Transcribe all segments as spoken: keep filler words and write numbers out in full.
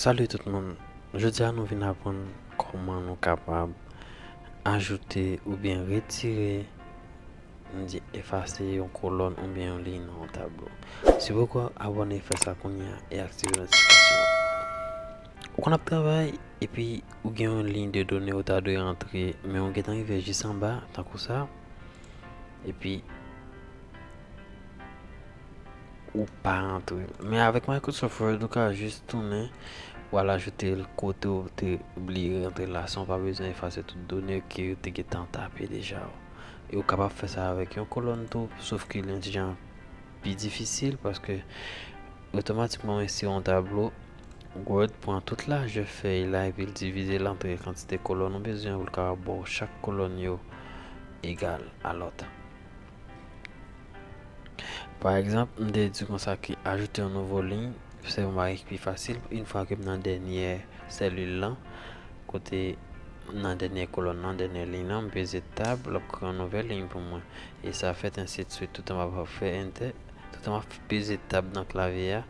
Salut tout moun. Jodi a nou vin aprann kòman nou kapab ajoute oubyen retire, m di efase yon kolòn oubyen yon liy nan yon tablo. Si w poko abòne, fè sa kounye a e aktive notifikasyon an. Ou konn ap travay epi ou gen yon liy de done ou ta dwe rantre, men ou gentan rive jis anba, tankou sa. Epi ou pa rantre l. Men avèk Microsoft Word, ou ka jis tounen, w al ajoute l kote w te bliye rantre l la, san w pa bezwen efase tout done ke yo te gentan tape deja. E ou kapab fè sa avèk yon kolòn tou, sof ke li yon ti jan pi difisil, paske otomatikman, mwen si yon tablo, Word pran tout lajè fèy la epi l divize l antre kantite kolòn ou bezwen pou l kapab ba w chak kolòn yo egal a lòt. Pa egzanp, m te di konsa ke ajoute yon nouvo liy, se yon bagay ki pi fasil. Yon fwa ke m nan dènyè selil lan, kote nan dènyè kolòn nan, dènyè liy lan, m peze tab, l ap kreye yon nouvèl liy pou mwen. E sa fèt, ensi de suite, toutan m ap fè enter, toutan m ap peze tab nan klavye a,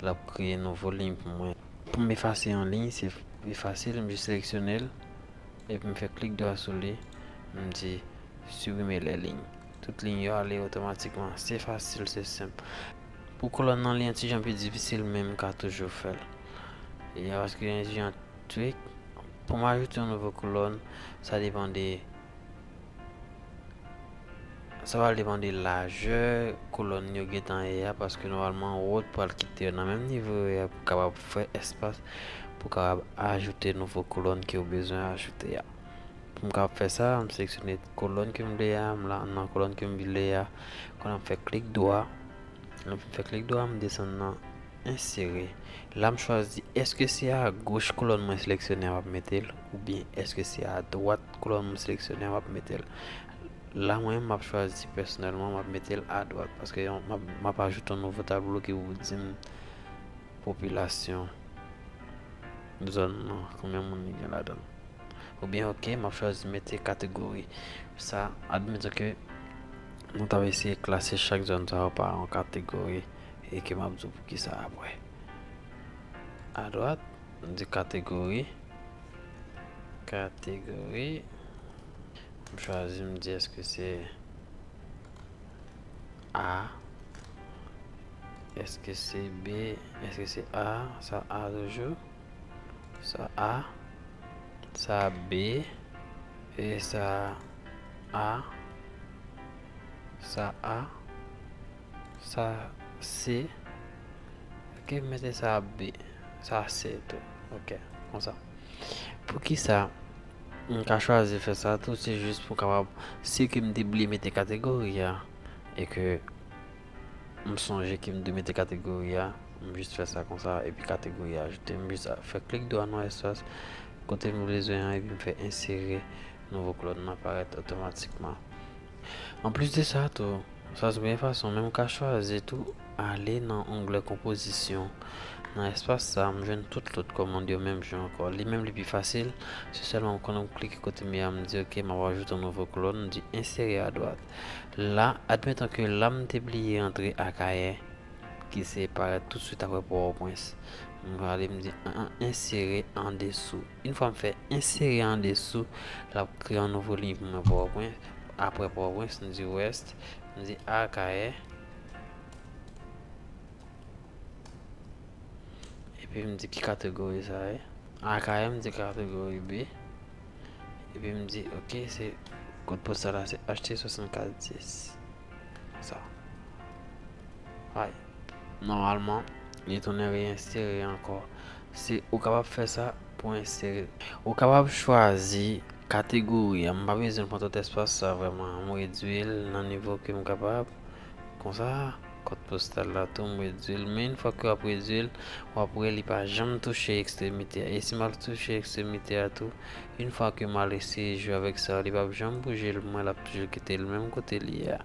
l ap kreye nouvo liy pou mwen. Pou m efase yon liy, se pi fasil, m jis seleksyone l, epi m fè klik dwa sou li, m di, suprime les lignes. Tout liy yo ale otomatikman. Se fasil, se senp. Pou kolòn nan, li yon ti jan pi difisil, men m ka toujou fè l. E paske yon ti jan trik, pou m ajoute yon nouvo kolòn, sa depann de, sa va depann de lajè kolòn yo gentan ye a, paske nòmalman, Word pral kite yo nan menm nivo yo ye a pou kapab fè espas, pou kapab ajoute nouvo kolòn ke w bezwen ajoute a. Pou m kapab fè sa, m seleksyone kolòn ke m vle a, m la nan kolòn ke m vle a. Kounye a m fè klik dwa. Lè m fin fè klik dwa, m desann nan ensere. La, m chwazi, èske se agoch kolòn mwen seleksyone a m ap mete l, oubyen èske se adwat kolòn mwen seleksyone a m ap mete l? La, mwen, m ap chwazi pèsonèlman, m ap mete l adwat, paske m ap, m ap ajoute yon nouvo tablo ki pou di m popilasyon zòn nan, konbyen moun li gen ladan l. Oubyen, ok, m ap chwazi mete kategori. Sa, admeton ke nou t ap eseye klase chak zòn sa yo pa yon kategori, e ke m ap di w poukisa apre. Adwat, m di kategori. Kategori. M chwazi, m di èske se A? Èske se B? Èske se A? Sa A toujou? Sa A? Sa B? E sa A? Sa A? Sa C? Ok, mete sa B. Sa C tou. Ok, konsa. Poukisa m ka chwazi fè sa tou? Se jis pou kapab, si ke m te bliye mete kategori a, e ke m sonje ke m te mete kategori a, m jis fè sa konsa, epi kategori a ajoute. M jis fè klik dwa nan espas kote m bezwen an, epi m fè ensere, nouvo kolòn nan parèt otomatikman. Anplis de sa tou, sa se premye fason, men m ka chwazi tou ale nan onglè konpozisyon. Nan espas sa, m jwenn tout lòt kòmand yo menm jan ankò. Li menm li pi fasil, se sèlman m konn m klike kote m ye a, m di, ok, m ap ajoute yon nouvo kolòn, m di ensere adwat. La, admeton ke la m te bliye antre Akayè, ki se parèt toutswit apre PowerPoint. M prale, m di, an, an, ensere andesou. Yon fwa m fè ensere andesou, l ap kreye yon nouvo liy pou mwen PowerPoint. Apre PowerPoint, m di rest, m di Akayè. Epi m di ki kategori sa ye. Akayè, m di kategori B. Epi m di, ok, se kòd postal la, se H T swasannkat dis. Sa. Ay. Nòmalman, li tounen reyensere ankò. Se, ou kapab fè sa pou ensere. Ou kapab chwazi kategori a. M pa bezwen pran tout espas sa vrèman. M redui l nan nivo ke m kapab. Konsa, kòd postal la tou, m redui l. Men yon fwa ke w ap redui l, w ap wè li pa janm touche ekstremite a. E si m al touche ekstremite a tou, yon fwa ke m al eseye jwe avèk sa, li p ap janm bouje l pou mwen, l ap toujou kite l menm kote li ye a.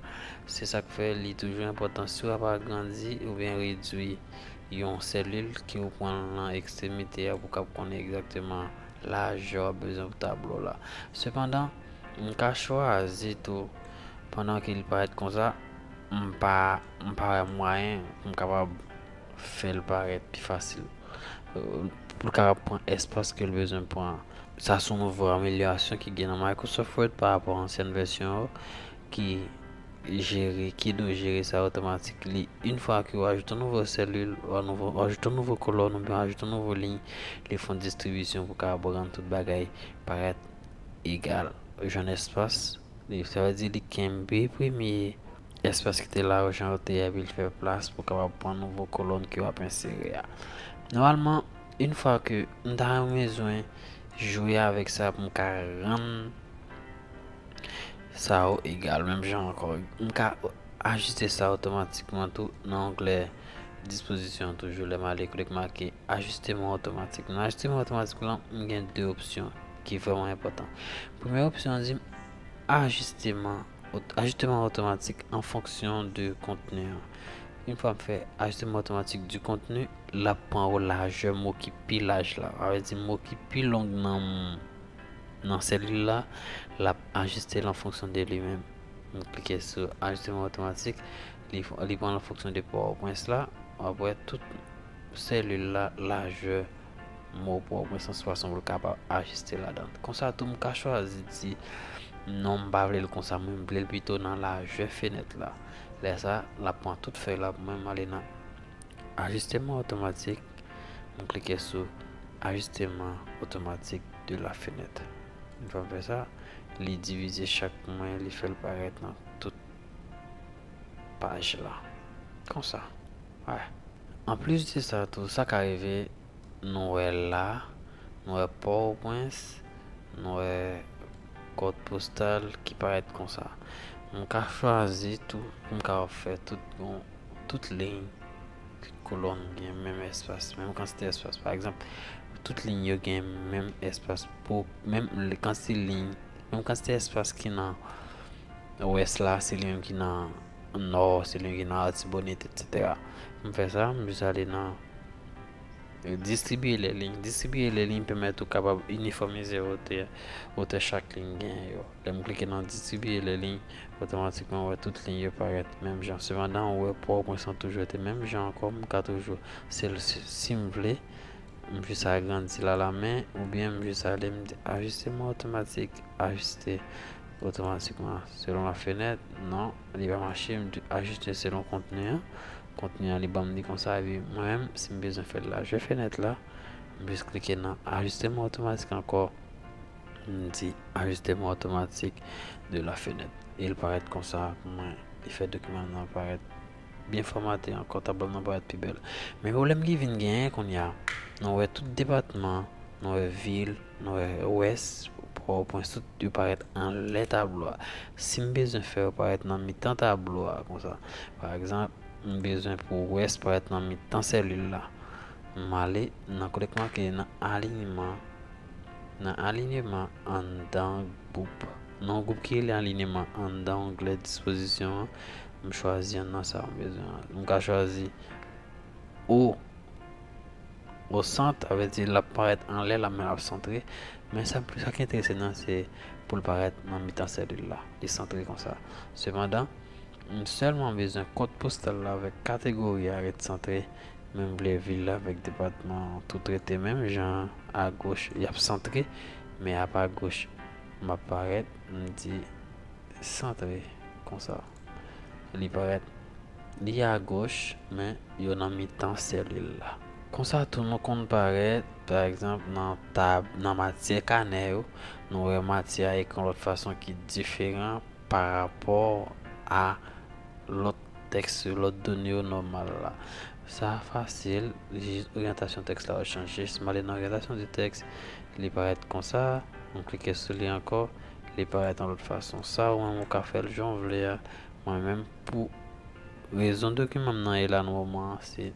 Se sa k fè li toujou enpòtan, si w ap agrandi oubyen redui yon selil, ke w pran l nan ekstremite a pou w kab konnen egzakteman lajè w ap bezwen pou tablo w la. Sepandan, m ka chwazi tou, pandan ke li parèt konsa, m pa, m pa wè mwayen pou m kapab fè l parèt pi fasil. pou l kapab pran espas ke l bezwen pran. Sa se yon nouvo amelyorasyon ki gen nan Microsoft Word pa rapò a ansyèn vèsyon yo ki jere, ki dwe jere sa otomatik. Li, yon fwa ke w ajoute yon nouvo selil, w ajoute yon nouvo kolòn oubyen w ajoute yon nouvo liy, li fè yon distribisyon pou kapab rann tout bagay parèt egal. Jwenn espas, li, sa vle di li kenbe premye espas ki te la yo jan yo te ye, epi l fè plas pou kapab pran nouvo kolòn ke w ap ensere a. Nòmalman, yon fwa ke m ta bezwen jwe avèk sa pou m ka rann sa yo egal, menm jan ankò. M ka ajiste sa otomatikman tou nan onglè dispozisyon an toujou, lè m ale kote k make ajisteman otomatik. Nan ajisteman otomatik lan, m gen de opsyon ki vrèman enpòtan. Premyè opsyon an di m ajisteman, ajisteman otomatik an fonksyon de kontni an. Yon fwa m fè ajisteman otomatik di kontni, l ap pran lajè mo ki pi laj la. Sa vle di mo ki pi long nan nan selil la, l ap ajiste l an fonksyon de li menm. M klike sou ajisteman otomatik, li, li pran l an fonksyon de Port-au-Prince la, apre tout selil la, lajè mo Port-au-Prince lan, se fason pou l kapab ajiste ladan. Konsa tou, m ka chwazi di non, m pa vle l konsa, mwen m vle l pito nan lajè fenèt la. Lè sa, l ap pran tout fèy la pou mwen, m ale nan ajisteman otomatik, m klike sou ajisteman otomatik de la fenèt. Yon fwa m fè sa, li divize chak mwen, li fè l parèt nan tout paj la. Konsa. Wè. Anplis de sa tou, sa ka rive, nou wè la, nou wè Port-au-Prince, nou wè kòd postal ki parèt konsa. M ka chwazi tou pou m ka fè tout bon, tout liy, tout kolòn gen menm espas, menm kantite espas. Pa egzanp, tout liy yo gen menm espas pou menm kantite liy, menm kantite espas ki nan wès la, se li menm ki nan nò, se li menm ki nan Artibonit, etsetera. M fè sa, m jis ale nan distribiye lè liy. Distribiye lè liy pèmèt ou kapab inifòmize wotè, wotè chak liy gen yo. Lè m klike nan distribiye lè liy, otomatikman ou wè tout liy yo parèt menm jan. Sepandan, ou wè Port-au-Prince lan toujou rete menm jan ankò, m ka toujou, se l, si, si m vle, m jis agrandi l alamen, oubyen m jis ale, m di ajisteman otomatik, ajiste otomatikman selon la fenèt. Non, li pa mache, m di ajiste selon kontni an. Kontni an, li ban m li konsa, epi mwen menm, si m bezwen fè lajè fenèt la, m jis klike nan ajisteman otomatik ankò, m di ajisteman otomatik de la fenèt. E l parèt konsa pou mwen, li fè dokiman nan parèt byen fòmate ankò, tablo nan parèt pi bèl. Men pwoblèm ki vin genyen kounye a, nou wè tout depatman, nou wè vil, nou wè wès, Pòtoprens, tout yo parèt anlè tablo a. Si m bezwen fè yo parèt nan mitan tablo a konsa, pa egzanp, m bezwen pou wès parèt nan mitan selil la, m ale nan kote k make nan alineman, nan alineman anndan gwoup. Nan gwoup ki rele alineman anndan onglè dispozisyon an, m chwazi anndan sa m bezwen an. M ka chwazi o, o sant, sa vle di l ap parèt anlè la, men l ap santre. Men sa, sa ki enterese n nan, se pou l parèt nan mitan selil la. Li santre konsa. Sepandan, m sèlman bezwen kòd postal la avèk kategori a ret santre, men m vle vil la avèk depatman an tou rete menm jan an, agoch, y ap santre, men apa goch, m ap parèt, m di santre konsa. Li parèt, li agoch, men yo nan mitan selil la. Konsa tou nou konn parèt, pa egzanp, nan tab, nan matyè kanè yo, nou wè matyè a ekri yon lòt fason ki diferan pa rapò a lòt tèks yo, lòt done yo nòmal la. Sa fasil, jis oryantasyon tèks la w chanje. Si m ale nan oryantasyon de tèks, li parèt konsa, m klike sou li ankò, li parèt yon lòt fason. Sa ou menm ou ka fè l jan w vle a. Mwen menm, pou rezon dokiman m nan ye la nan moman an, se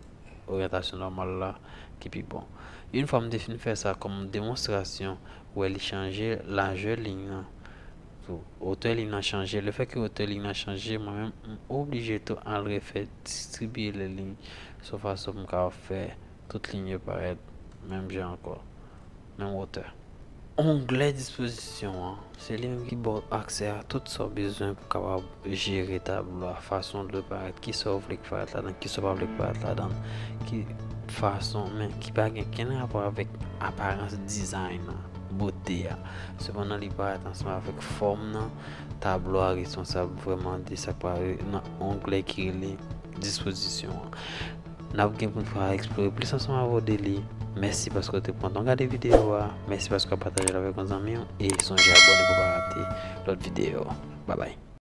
oryantasyon nòmal la ki pi bon. Yon fwa m te fin fè sa kòm demonstrasyon, ou wè li chanje lajè liy nan. Tou, wotè liy nan chanje. Lefètke wotè liy nan chanje, mwen menm, m oblije tou al refè distribiye lè liy, se yon fason pou m kapab fè tout liy yo parèt menm jan ankò, menm wotè. Onglè dispozisyon an, se li menm ki ba w aksè a tout sa w bezwen pou kapab jere tablo a, fason l dwe parèt, kisa w vle k parèt ladan, kisa w pa vle k parèt ladan, ki, fason, men ki pa gen kenn rapò avèk aparans, dizayn nan, bote a. Sepandan, li parèt ansanm avèk fòm nan. Tablo a responsab vrèman de sa k pral nan onglè ki rele dispozisyon an. N ap gen pou n fè eksplore plis ansanm avè w de li. Mèsi paske w te pran tan gade videyo a. Mèsi paske w pataje l avèk yon zanmi w. E sonje abòne pou w pa rate lòt videyo. Babay.